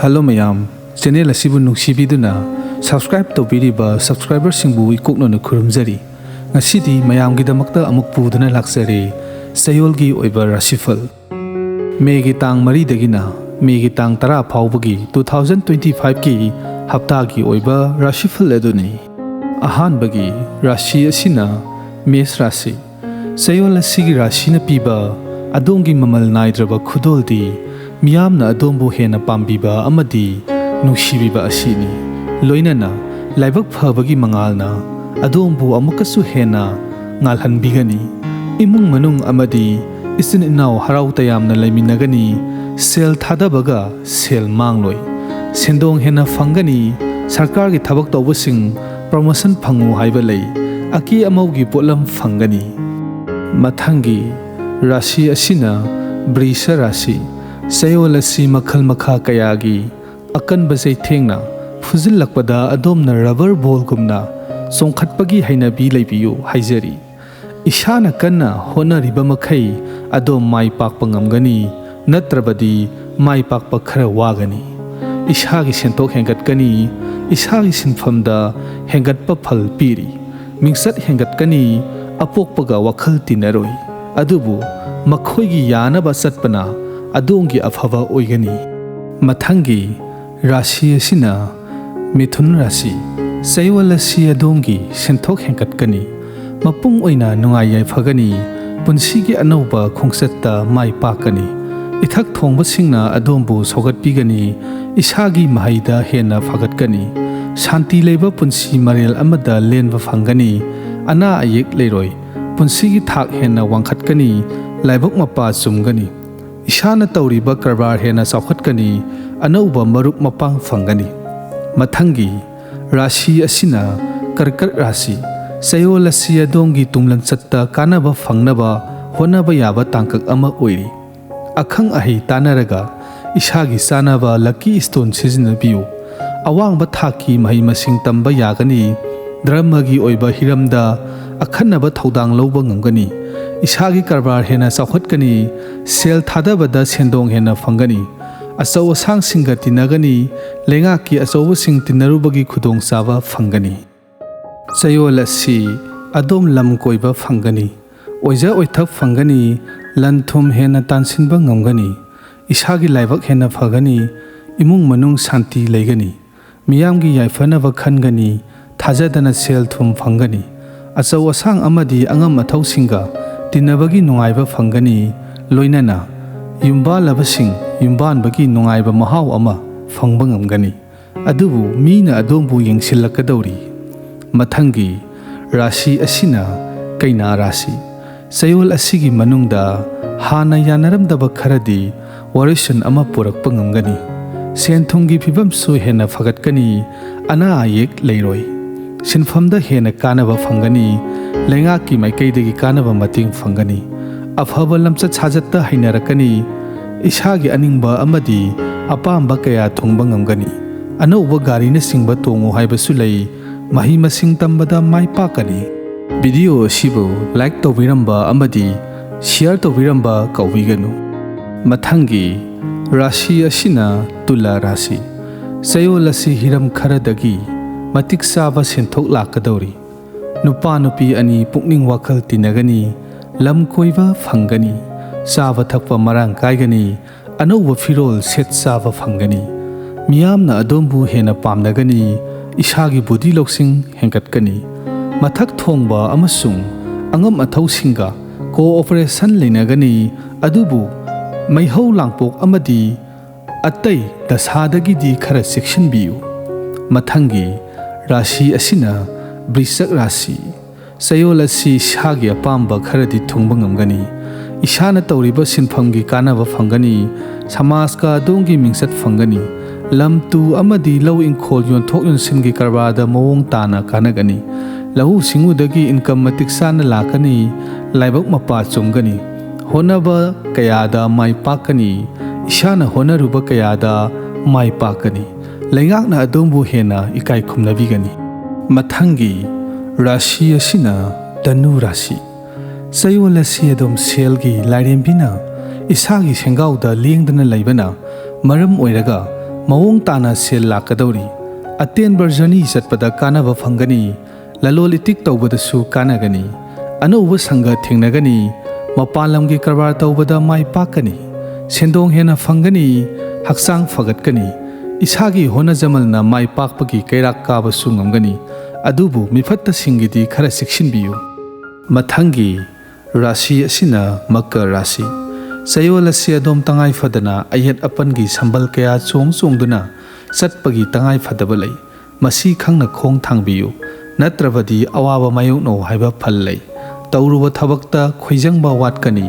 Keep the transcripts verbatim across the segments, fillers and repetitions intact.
Hello ꯃꯌꯥꯝ, channel ꯑꯁꯤꯕꯨ ꯅꯨꯡꯁꯤꯕꯤꯗꯨꯅ subscribe ꯇꯧꯕꯤꯔꯤꯕ ꯁꯕꯁꯀ꯭ꯔꯥꯏꯕꯔꯁꯤꯡꯕꯨ ꯏꯀꯣꯛꯅꯅ ꯈꯨꯔꯨꯝꯖꯔꯤ꯫ ꯉꯁꯤꯗꯤ ꯃꯌꯥꯝꯒꯤꯗꯃꯛꯇ ꯑꯃꯨꯛ ꯄꯨꯗꯨꯅ ꯂꯥꯛꯆꯔꯦ ꯆꯌꯣꯜꯒꯤ ꯑꯣꯏꯕ ꯔꯥꯁꯤꯐꯜ꯫ ꯃꯦꯒꯤ ꯇꯥꯡ ꯃꯔꯤꯗꯒꯤꯅ ꯃꯦꯒꯤ ꯇꯥꯡ ꯇꯔꯥ ꯐꯥꯎꯕꯒꯤ ꯇꯨ ꯊꯥꯎꯖꯟ ꯇ꯭ꯋꯦꯟꯇꯤ ꯐꯥꯏꯚꯀꯤ ꯍꯞꯇꯥꯒꯤ ꯑꯣꯏꯕ ꯔꯥꯁꯤꯐꯜ ꯑꯗꯨꯅꯤ꯫ ꯑꯍꯥꯟꯕꯒꯤ ꯔꯥꯁꯤ ꯑꯁꯤꯅ ꯃꯦꯁ ꯔꯥꯁꯤ꯫ ꯆꯌꯣꯜ ꯑꯁꯤꯒꯤ ꯔꯥꯁꯤꯅ ꯄꯤꯕ ꯑꯗꯣꯝꯒꯤ ꯃꯃꯜ ꯅꯥꯏꯗ꯭ꯔꯕ ꯈꯨꯗꯣꯜꯗꯤ ꯃꯤꯌꯥꯝꯅ ꯑꯗꯣꯝꯕꯨ ꯍꯦꯟꯅ ꯄꯥꯝꯕꯤꯕ ꯑꯃꯗꯤ ꯅꯨꯡꯁꯤꯕꯤꯕ ꯑꯁꯤꯅꯤ꯫ ꯂꯣꯏꯅꯅ ꯂꯥꯏꯕꯛ ꯐꯕꯒꯤ ꯃꯉꯥꯜꯅ ꯑꯗꯣꯝꯕꯨ ꯑꯃꯨꯛꯀꯁꯨ ꯍꯦꯟꯅ ꯉꯥꯜꯍꯟꯕꯤꯒꯅꯤ꯫ ꯏꯃꯨꯡ ꯃꯅꯨꯡ ꯑꯃꯗꯤ ꯏꯆꯤꯟ ꯏꯅꯥꯎ ꯍꯔꯥꯎ ꯇꯌꯥꯝꯅ ꯂꯩꯃꯤꯟꯅꯒꯅꯤ꯫ ꯁꯦꯜ ꯊꯥꯗꯕꯒ ꯁꯦꯜ ꯃꯥꯡꯂꯣꯏ꯫ ꯁꯦꯟꯗꯣꯡ ꯍꯦꯟꯅ ꯐꯪꯒꯅꯤ꯫ ꯁꯔꯀꯥꯔꯒꯤ ꯊꯕꯛ ꯇꯧꯕꯁꯤꯡ ꯄ꯭ꯔꯣꯃꯣꯁꯟ ꯐꯪꯉꯨ ꯍꯥꯏꯕ ꯂꯩ꯫ ꯑꯀꯦ ꯑꯃꯧꯒꯤ ꯄꯣꯠꯂꯝ ꯐꯪꯒꯅꯤ꯫ ꯃꯊꯪꯒꯤ ꯔꯥꯁꯤ ꯑꯁꯤꯅ ꯕ꯭ꯔꯤꯁ ꯔꯥꯁꯤ꯫ ꯆꯌꯣꯜ ꯑꯁꯤ ꯃꯈꯜ ꯃꯈꯥ ꯀꯌꯥꯒꯤ ꯑꯀꯟꯕ ꯆꯩꯊꯦꯡꯅ ꯐꯨꯖꯤꯜꯂꯛꯄꯗ ꯑꯗꯣꯝꯅ ꯔꯕꯔ ꯕꯣꯜꯒꯨꯝꯅ ꯆꯣꯡꯈꯠꯄꯒꯤ ꯍꯩꯅꯕꯤ ꯂꯩꯕꯤꯌꯨ ꯍꯥꯏꯖꯔꯤ꯫ ꯏꯁꯥꯅ ꯀꯟꯅ ꯍꯣꯠꯅꯔꯤꯕ ꯃꯈꯩ ꯑꯗꯣꯝ ꯃꯥꯏ ꯄꯥꯛꯄ ꯉꯝꯒꯅꯤ, ꯅꯠꯇ꯭ꯔꯕꯗꯤ ꯃꯥꯏ ꯄꯥꯛꯄ ꯈꯔ ꯋꯥꯒꯅꯤ꯫ ꯏꯁꯥꯒꯤ ꯁꯦꯟꯊꯣꯛ ꯍꯦꯟꯒꯠꯀꯅꯤ, ꯏꯁꯥꯒꯤ ꯁꯤꯟꯐꯝꯗ ꯍꯦꯟꯒꯠꯄ ꯐꯜ ꯄꯤꯔꯤ꯫ ꯃꯤꯡꯆꯠ ꯍꯦꯟꯒꯠꯀꯅꯤ, ꯑꯄꯣꯛꯄꯒ ꯋꯥꯈꯜ ꯇꯤꯟꯅꯔꯣꯏ꯫ ꯑꯗꯨꯕꯨ ꯃꯈꯣꯏꯒꯤ ꯌꯥꯅꯕ ꯆꯠꯄꯅ ꯑꯗꯣꯝꯒꯤ ꯑꯐꯕ ꯑꯣꯏꯒꯅꯤ꯫ ꯃꯊꯪꯒꯤ ꯔꯥꯁꯤ ꯑꯁꯤꯅ ꯃꯤꯊꯨꯟ ꯔꯥꯁꯤ꯫ ꯆꯌꯣꯜ ꯑꯁꯤ ꯑꯗꯣꯝꯒꯤ ꯁꯦꯟꯊꯣꯛ ꯍꯦꯟꯒꯠꯀꯅꯤ꯫ ꯃꯄꯨꯡ ꯑꯣꯏꯅ ꯅꯨꯡꯉꯥꯏ ꯌꯥꯏꯐꯒꯅꯤ꯫ ꯄꯨꯟꯁꯤꯒꯤ ꯑꯅꯧꯕ ꯈꯣꯡꯆꯠꯇ ꯃꯥꯏ ꯄꯥꯛꯀꯅꯤ꯫ ꯏꯊꯛ ꯊꯣꯡꯕꯁꯤꯡꯅ ꯑꯗꯣꯝꯕꯨ ꯁꯧꯒꯠꯄꯤꯒꯅꯤ꯫ ꯏꯁꯥꯒꯤ ꯃꯍꯩꯗ ꯍꯦꯟꯅ ꯐꯒꯠꯀꯅꯤ꯫ ꯁꯥꯟꯇꯤ ꯂꯩꯕ ꯄꯨꯟꯁꯤ ꯃꯔꯦꯜ ꯑꯃꯗ ꯂꯦꯟꯕ ꯐꯪꯒꯅꯤ꯫ ꯑꯅꯥ ꯑꯌꯦꯛ ꯂꯩꯔꯣꯏ꯫ ꯄꯨꯟꯁꯤꯒꯤ ꯊꯥꯛ ꯍꯦꯟꯅ ꯋꯥꯡꯈꯠꯀꯅꯤ꯫ ꯂꯥꯏꯕꯛ ꯃꯄꯥ ꯆꯨꯝꯒꯅꯤ꯫ ꯏꯁꯥꯅ ꯇꯧꯔꯤꯕ ꯀꯔꯕꯥꯔ ꯍꯦꯟꯅ ꯆꯥꯎꯈꯠꯀꯅꯤ꯫ ꯑꯅꯧꯕ ꯃꯔꯨꯞ ꯃꯄꯥꯡ ꯐꯪꯒꯅꯤ꯫ ꯃꯊꯪꯒꯤ ꯔꯥꯁꯤ ꯑꯁꯤꯅ ꯀꯔꯀꯠ ꯔꯥꯁꯤ꯫ ꯆꯌꯣꯜ ꯑꯁꯤ ꯑꯗꯣꯝꯒꯤ ꯇꯨꯡꯂꯝꯆꯠꯇ ꯀꯥꯟꯅꯕ ꯐꯪꯅꯕ ꯍꯣꯠꯅꯕ ꯌꯥꯕ ꯇꯥꯡꯀꯛ ꯑꯃ ꯑꯣꯏꯔꯤ꯫ ꯑꯈꯪ ꯑꯍꯩ ꯇꯥꯟꯅꯔꯒ ꯏꯁꯥꯒꯤ ꯆꯥꯅꯕ ꯂꯛꯀꯤ ꯁ꯭ꯇꯣꯟ ꯁꯤꯖꯤꯟꯅꯕꯤꯌꯨ꯫ ꯑꯋꯥꯡꯕ ꯊꯥꯛꯀꯤ ꯃꯍꯩ ꯃꯁꯤꯡ ꯇꯝꯕ ꯌꯥꯒꯅꯤ꯫ ꯙꯔꯃꯒꯤ ꯑꯣꯏꯕ ꯍꯤꯔꯝꯗ ꯑꯈꯟꯅꯕ ꯊꯧꯗꯥꯡ ꯂꯧꯕ ꯉꯝꯒꯅꯤ꯫ ꯏꯁꯥꯒꯤ ꯀꯔꯕꯥꯔ ꯍꯦꯟꯅ ꯆꯥꯎꯈꯠꯀꯅꯤ꯫ ꯁꯦꯜ ꯊꯥꯗꯕꯗ ꯁꯦꯟꯗꯣꯡ ꯍꯦꯟꯅ ꯐꯪꯒꯅꯤ꯫ ꯑꯆꯧ ꯑꯁꯥꯡꯁꯤꯡꯒ ꯇꯤꯟꯅꯒꯅꯤ꯫ ꯂꯩꯉꯥꯛꯀꯤ ꯑꯆꯧꯕꯁꯤꯡ ꯇꯤꯟꯅꯔꯨꯕꯒꯤ ꯈꯨꯗꯣꯡꯆꯥꯕ ꯐꯪꯒꯅꯤ꯫ ꯆꯌꯣꯜ ꯑꯁꯤ ꯑꯗꯣꯝ ꯂꯝ ꯀꯣꯏꯕ ꯐꯪꯒꯅꯤ꯫ ꯑꯣꯏꯖ ꯑꯣꯏꯊꯛ ꯐꯪꯒꯅꯤ꯫ ꯂꯟ ꯊꯨꯝ ꯍꯦꯟꯅ ꯇꯥꯟꯁꯤꯟꯕ ꯉꯝꯒꯅꯤ꯫ ꯏꯁꯥꯒꯤ ꯂꯥꯏꯕꯛ ꯍꯦꯟꯅ ꯐꯒꯅꯤ꯫ ꯏꯃꯨꯡ ꯃꯅꯨꯡ ꯁꯥꯟꯇꯤ ꯂꯩꯒꯅꯤ꯫ ꯃꯤꯌꯥꯝꯒꯤ ꯌꯥꯏꯐꯅꯕ ꯈꯟꯒꯅꯤ꯫ ꯊꯥꯖꯗꯅ ꯁꯦꯜ ꯊꯨꯝ ꯐꯪꯒꯅꯤ꯫ ꯑꯆꯧ ꯑꯁꯥꯡ ꯑꯃꯗꯤ ꯑꯉꯝ ꯑꯊꯧꯁꯤꯡꯒ ꯇꯤꯟꯅꯕꯒꯤ ꯅꯨꯡꯉꯥꯏꯕ ꯐꯪꯒꯅꯤ꯫ ꯂꯣꯏꯅꯅ ꯌꯨꯝꯕꯥꯜꯂꯕꯁꯤꯡ ꯌꯨꯝꯕꯥꯟꯕꯒꯤ ꯅꯨꯡꯉꯥꯏꯕ ꯃꯍꯥꯎ ꯑꯃ ꯐꯪꯕ ꯉꯝꯒꯅꯤ꯫ ꯑꯗꯨꯕꯨ ꯃꯤꯅ ꯑꯗꯣꯝꯕꯨ ꯌꯦꯡꯁꯤꯜꯂꯛꯀꯗꯧꯔꯤ꯫ ꯃꯊꯪꯒꯤ ꯔꯥꯁꯤ ꯑꯁꯤꯅ ꯀꯩꯅꯥ ꯔꯥꯁꯤ꯫ ꯆꯌꯣꯜ ꯑꯁꯤꯒꯤ ꯃꯅꯨꯡꯗ ꯍꯥꯟꯅ ꯌꯥꯅꯔꯝꯗꯕ ꯈꯔꯗꯤ ꯋꯥꯔꯣꯏꯁꯤꯟ ꯑꯃ ꯄꯨꯔꯛꯄ ꯉꯝꯒꯅꯤ꯫ ꯁꯦꯟ ꯊꯨꯝꯒꯤ ꯐꯤꯕꯝꯁꯨ ꯍꯦꯟꯅ ꯐꯒꯠꯀꯅꯤ꯫ ꯑꯅꯥ ꯑꯌꯦꯛ ꯂꯩꯔꯣꯏ꯫ ꯁꯤꯟꯐꯝꯗ ꯍꯦꯟꯅ ꯀꯥꯟꯅꯕ ꯐꯪꯒꯅꯤ꯫ ꯂꯩꯉꯥꯛꯀꯤ ꯃꯥꯏꯀꯩꯗꯒꯤ ꯀꯥꯟꯅꯕ ꯃꯇꯦꯡ ꯐꯪꯒꯅꯤ꯫ ꯑꯐꯕ ꯂꯝꯆꯠ ꯁꯥꯖꯠꯇ ꯍꯩꯅꯔꯛꯀꯅꯤ꯫ ꯏꯁꯥꯒꯤ ꯑꯅꯤꯡꯕ ꯑꯃꯗꯤ ꯑꯄꯥꯝꯕ ꯀꯌꯥ ꯊꯨꯡꯕ ꯉꯝꯒꯅꯤ꯫ ꯑꯅꯧꯕ ꯒꯥꯔꯤꯅꯆꯤꯡꯕ ꯇꯣꯡꯉꯨ ꯍꯥꯏꯕꯁꯨ ꯂꯩ꯫ ꯃꯍꯩ ꯃꯁꯤꯡ ꯇꯝꯕꯗ ꯃꯥꯏ ꯄꯥꯛꯀꯅꯤ꯫ ꯚꯤꯗꯤꯑꯣ ꯑꯁꯤꯕꯨ ꯂꯥꯏꯛ ꯇꯧꯕꯤꯔꯝꯕ ꯑꯃꯗꯤ ꯁꯤꯌꯔ ꯇꯧꯕꯤꯔꯝꯕ ꯀꯥꯎꯕꯤꯒꯅꯨ꯫ ꯃꯊꯪꯒꯤ ꯔꯥꯁꯤ ꯑꯁꯤꯅ ꯇꯨꯂꯥ ꯔꯥꯁꯤ꯫ ꯆꯌꯣꯜ ꯑꯁꯤ ꯍꯤꯔꯝ ꯈꯔꯗꯒꯤ ꯃꯇꯤꯛ ꯆꯥꯕ ꯁꯦꯟꯊꯣꯛ ꯂꯥꯛꯀꯗꯧꯔꯤ꯫ ꯅꯨꯄꯥ ꯅꯨꯄꯤ ꯑꯅꯤ ꯄꯨꯛꯅꯤꯡ ꯋꯥꯈꯜ ꯇꯤꯟꯅꯒꯅꯤ꯫ ꯂꯝ ꯀꯣꯏꯕ ꯐꯪꯒꯅꯤ꯫ ꯆꯥꯕ ꯊꯛꯄ ꯃꯔꯥꯡ ꯀꯥꯏꯒꯅꯤ꯫ ꯑꯅꯧꯕ ꯐꯤꯔꯣꯜ ꯁꯦꯠ ꯆꯥꯕ ꯐꯪꯒꯅꯤ꯫ ꯃꯤꯌꯥꯝꯅ ꯑꯗꯣꯝꯕꯨ ꯍꯦꯟꯅ ꯄꯥꯝꯅꯒꯅꯤ꯫ ꯏꯁꯥꯒꯤ ꯕꯨꯙꯤ ꯂꯧꯁꯤꯡ ꯍꯦꯟꯒꯠꯀꯅꯤ꯫ ꯃꯊꯛ ꯊꯣꯡꯕ ꯑꯃꯁꯨꯡ ꯑꯉꯝ ꯑꯊꯧꯁꯤꯡꯒ ꯀꯣꯑꯣꯄꯔꯦꯁꯟ ꯂꯩꯅꯒꯅꯤ꯫ ꯑꯗꯨꯕꯨ ꯃꯩꯍꯧ ꯂꯥꯡꯄꯣꯛ ꯑꯃꯗꯤ ꯑꯇꯩ ꯗꯁꯥꯗꯒꯤꯗꯤ ꯈꯔ ꯆꯦꯛꯁꯤꯟꯕꯤꯌꯨ꯫ ꯃꯊꯪꯒꯤ ꯔꯥꯁꯤ ꯑꯁꯤꯅ ꯕ꯭ꯔꯤꯁꯛ ꯔꯥꯁꯤ꯫ ꯆꯌꯣꯜ ꯑꯁꯤ ꯏꯁꯥꯒꯤ ꯑꯄꯥꯝꯕ ꯈꯔꯗꯤ ꯊꯨꯡꯕ ꯉꯝꯒꯅꯤ꯫ ꯏꯁꯥꯅ ꯇꯧꯔꯤꯕ ꯁꯤꯟꯐꯝꯒꯤ ꯀꯥꯟꯅꯕ ꯐꯪꯒꯅꯤ꯫ ꯁꯃꯥꯖꯀ ꯑꯗꯣꯝꯒꯤ ꯃꯤꯡꯆꯠ ꯐꯪꯒꯅꯤ꯫ ꯂꯝ ꯇꯨ ꯑꯃꯗꯤ ꯂꯧ ꯏꯪꯈꯣꯜ ꯌꯣꯟꯊꯣꯛ ꯌꯣꯟꯁꯤꯟꯒꯤ ꯀꯔꯕꯥꯔꯗ ꯃꯑꯣꯡ ꯇꯥꯅ ꯀꯥꯟꯅꯒꯅꯤ꯫ ꯂꯧꯎ ꯁꯤꯡꯎꯗꯒꯤ ꯏꯟꯀꯝ ꯃꯇꯤꯛ ꯆꯥꯅ ꯂꯥꯛꯀꯅꯤ꯫ ꯂꯥꯏꯕꯛ ꯃꯄꯥ ꯆꯨꯝꯒꯅꯤ꯫ ꯍꯣꯠꯅꯕ ꯀꯌꯥꯗ ꯃꯥꯏ ꯄꯥꯛꯀꯅꯤ꯫ ꯏꯁꯥꯅ ꯍꯣꯠꯅꯔꯨꯕ ꯀꯌꯥꯗ ꯃꯥꯏ ꯄꯥꯛꯀꯅꯤ꯫ ꯂꯩꯉꯥꯛꯅ ꯑꯗꯣꯝꯕꯨ ꯍꯦꯟꯅ ꯏꯀꯥꯏ ꯈꯨꯝꯅꯕꯤꯒꯅꯤ꯫ ꯃꯊꯪꯒꯤ ꯔꯥꯁꯤ ꯑꯁꯤꯅ ꯙꯅꯨ ꯔꯥꯁꯤ꯫ ꯆꯌꯣꯜ ꯑꯁꯤ ꯑꯗꯨꯝ ꯁꯦꯜꯒꯤ ꯂꯥꯏꯔꯦꯝꯕꯤꯅ ꯏꯁꯥꯒꯤ ꯁꯦꯡꯒꯥꯎꯗ ꯂꯦꯡꯗꯅ ꯂꯩꯕꯅ ꯃꯔꯝ ꯑꯣꯏꯔꯒ ꯃꯑꯣꯡ ꯇꯥꯅ ꯁꯦꯜ ꯂꯥꯛꯀꯗꯧꯔꯤ꯫ ꯑꯇꯦꯟꯕ ꯖꯔꯅꯤ ꯆꯠꯄꯗ ꯀꯥꯟꯅꯕ ꯐꯪꯒꯅꯤ꯫ ꯂꯂꯣꯜ ꯏꯇꯤꯛ ꯇꯧꯕꯗꯁꯨ ꯀꯥꯟꯅꯒꯅꯤ꯫ ꯑꯅꯧꯕ ꯁꯪꯒ ꯊꯦꯡꯅꯒꯅꯤ꯫ ꯃꯄꯥꯟ ꯂꯝꯒꯤ ꯀꯔꯕꯥꯔ ꯇꯧꯕꯗ ꯃꯥꯏ ꯄꯥꯛꯀꯅꯤ꯫ ꯁꯦꯟꯗꯣꯡ ꯍꯦꯟꯅ ꯐꯪꯒꯅꯤ꯫ ꯍꯛꯆꯥꯡ ꯐꯒꯠꯀꯅꯤ꯫ ꯏꯁꯥꯒꯤ ꯍꯣꯠꯅꯖꯃꯜꯅ ꯃꯥꯏ ꯄꯥꯛꯄꯒꯤ ꯀꯩꯔꯥꯛ ꯀꯥꯕꯁꯨ ꯉꯝꯒꯅꯤ꯫ ꯑꯗꯨꯕꯨ ꯃꯤꯐꯠꯇꯁꯤꯡꯒꯤꯗꯤ ꯈꯔ ꯆꯦꯛꯁꯤꯟꯕꯤꯌꯨ꯫ ꯃꯊꯪꯒꯤ ꯔꯥꯁꯤ ꯑꯁꯤꯅ ꯃꯀꯔ ꯔꯥꯁꯤ꯫ ꯆꯌꯣꯜ ꯑꯁꯤ ꯑꯗꯣꯝ ꯇꯉꯥꯏ ꯐꯗꯅ ꯑꯌꯦꯠ ꯑꯄꯟꯒꯤ ꯁꯝꯕꯜ ꯀꯌꯥ ꯆꯣꯡ ꯆꯣꯡꯗꯨꯅ ꯆꯠꯄꯒꯤ ꯇꯉꯥꯏ ꯐꯗꯕ ꯂꯩ꯫ ꯃꯁꯤ ꯈꯪꯅ ꯈꯣꯡ ꯊꯥꯡꯕꯤꯌꯨ, ꯅꯠꯇ꯭ꯔꯕꯗꯤ ꯑꯋꯥꯕ ꯃꯥꯌꯣꯛꯅꯧ ꯍꯥꯏꯕ ꯐꯜ ꯂꯩ꯫ ꯇꯧꯔꯨꯕ ꯊꯕꯛꯇ ꯈꯣꯏꯖꯪꯕ ꯋꯥꯠꯀꯅꯤ꯫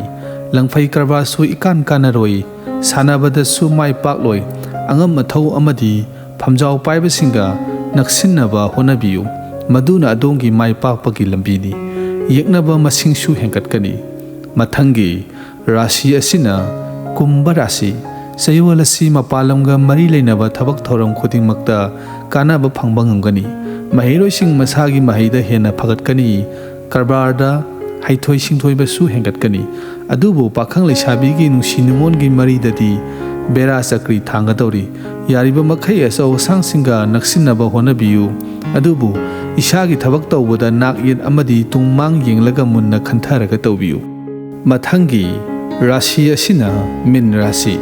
ꯂꯪꯐꯩ ꯀꯔꯕꯥꯔꯁꯨ ꯏꯀꯥꯟ ꯀꯥꯟꯅꯔꯣꯏ꯫ ꯁꯥꯟꯅꯕꯗꯁꯨ ꯃꯥꯏ ꯄꯥꯛꯂꯣꯏ꯫ ꯑꯉꯝ ꯑꯊꯧ ꯑꯃꯗꯤ ꯐꯝꯖꯥꯎ ꯄꯥꯏꯕꯁꯤꯡꯒ ꯅꯛꯁꯤꯟꯅꯕ ꯍꯣꯠꯅꯕꯤꯌꯨ, ꯃꯗꯨꯅ ꯑꯗꯣꯝꯒꯤ ꯃꯥꯏ ꯄꯥꯛꯄꯒꯤ ꯂꯝꯕꯤꯅꯤ꯫ ꯌꯦꯛꯅꯕ ꯃꯁꯤꯡꯁꯨ ꯍꯦꯟꯒꯠꯀꯅꯤ꯫ ꯃꯊꯪꯒꯤ ꯔꯥꯁꯤ ꯑꯁꯤꯅ ꯀꯨꯝꯚ ꯔꯥꯁꯤ꯫ ꯆꯌꯣꯜ ꯑꯁꯤ ꯃꯄꯥꯟ ꯂꯝꯒ ꯃꯔꯤ ꯂꯩꯅꯕ ꯊꯕꯛ ꯊꯧꯔꯝ ꯈꯨꯗꯤꯡꯃꯛꯇ ꯀꯥꯟꯅꯕ ꯐꯪꯕ ꯉꯝꯒꯅꯤ꯫ ꯃꯍꯩꯔꯣꯏꯁꯤꯡ ꯃꯁꯥꯒꯤ ꯃꯍꯩꯗ ꯍꯦꯟꯅ ꯐꯒꯠꯀꯅꯤ꯫ ꯀꯔꯕꯥꯔꯗ ꯍꯩꯊꯣꯏ ꯁꯤꯡꯊꯣꯏꯕꯁꯨ ꯍꯦꯟꯒꯠꯀꯅꯤ꯫ ꯑꯗꯨꯕꯨ ꯄꯥꯈꯪ ꯂꯩꯁꯥꯕꯤꯒꯤ ꯅꯨꯡꯁꯤ ꯅꯨꯡꯉꯣꯟꯒꯤ ꯃꯔꯤꯗꯗꯤ ꯕꯦꯔꯥ ꯆꯀ꯭ꯔꯤ ꯊꯥꯡꯒꯗꯧꯔꯤ꯫ ꯌꯥꯔꯤꯕ ꯃꯈꯩ ꯑꯆꯧ ꯑꯁꯥꯡꯁꯤꯡꯒ ꯅꯛꯁꯤꯟꯅꯕ ꯍꯣꯠꯅꯕꯤꯌꯨ꯫ ꯑꯗꯨꯕꯨ ꯏꯁꯥꯒꯤ ꯊꯕꯛ ꯇꯧꯕꯗ ꯅꯥꯛ ꯌꯦꯠ ꯑꯃꯗꯤ ꯇꯨꯡ ꯃꯥꯡ ꯌꯦꯡꯂꯒ ꯃꯨꯟꯅ ꯈꯟꯊꯔꯒ ꯇꯧꯕꯤꯌꯨ꯫ ꯃꯊꯪꯒꯤ ꯔꯥꯁꯤ ꯑꯁꯤꯅ ꯃꯤꯟ ꯔꯥꯁꯤ꯫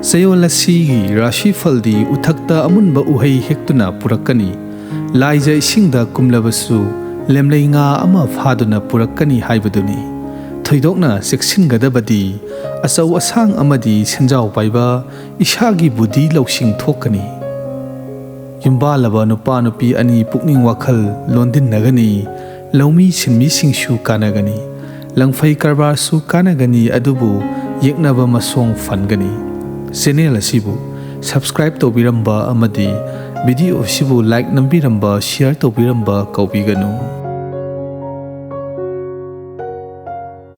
ꯆꯌꯣꯜ ꯑꯁꯤꯒꯤ ꯔꯥꯁꯤꯐꯜꯗꯤ ꯎꯊꯛꯇ ꯑꯃꯨꯟꯕ ꯎꯍꯩ ꯍꯦꯛꯇꯨꯅ ꯄꯨꯔꯛꯀꯅꯤ꯫ ꯂꯥꯏꯖ ꯏꯁꯤꯡꯗ ꯀꯨꯝꯂꯕꯁꯨ ꯂꯦꯝꯂꯩ ꯉꯥ ꯑꯃ ꯐꯥꯗꯨꯅ ꯄꯨꯔꯛꯀꯅꯤ ꯍꯥꯏꯕꯗꯨꯅꯤ꯫ ꯊꯣꯏꯗꯣꯛꯅ ꯆꯦꯛꯁꯤꯟꯒꯗꯕꯗꯤ ꯑꯆꯧ ꯑꯁꯥꯡ ꯑꯃꯗꯤ ꯁꯦꯟꯖꯥꯎ ꯄꯥꯏꯕ ꯏꯁꯥꯒꯤ ꯕꯨꯙꯤ ꯂꯧꯁꯤꯡ ꯊꯣꯛꯀꯅꯤ꯫ ꯌꯨꯝꯕꯥꯜꯂꯕ ꯅꯨꯄꯥ ꯅꯨꯄꯤ ꯑꯅꯤ ꯄꯨꯛꯅꯤꯡ ꯋꯥꯈꯜ ꯂꯣꯟꯗꯤꯟꯅꯒꯅꯤ꯫ ꯂꯧꯃꯤ ꯁꯤꯟꯃꯤꯁꯤꯡꯁꯨ ꯀꯥꯟꯅꯒꯅꯤ꯫ ꯂꯪꯐꯩ ꯀꯔꯕꯥꯔꯁꯨ ꯀꯥꯟꯅꯒꯅꯤ, ꯑꯗꯨꯕꯨ ꯌꯦꯛꯅꯕ ꯃꯁꯣꯡ ꯐꯟꯒꯅꯤ꯫ ꯆꯦꯅꯦꯜ ꯑꯁꯤꯕꯨ subscribe ꯇꯧꯕꯤꯔꯝꯕ ꯑꯃꯗꯤ video ꯑꯁꯤꯕꯨ like ꯅꯝꯕꯤꯔꯝꯕ, share ꯇꯧꯕꯤꯔꯝꯕ ꯀꯥꯎꯕꯤꯒꯅꯨ꯫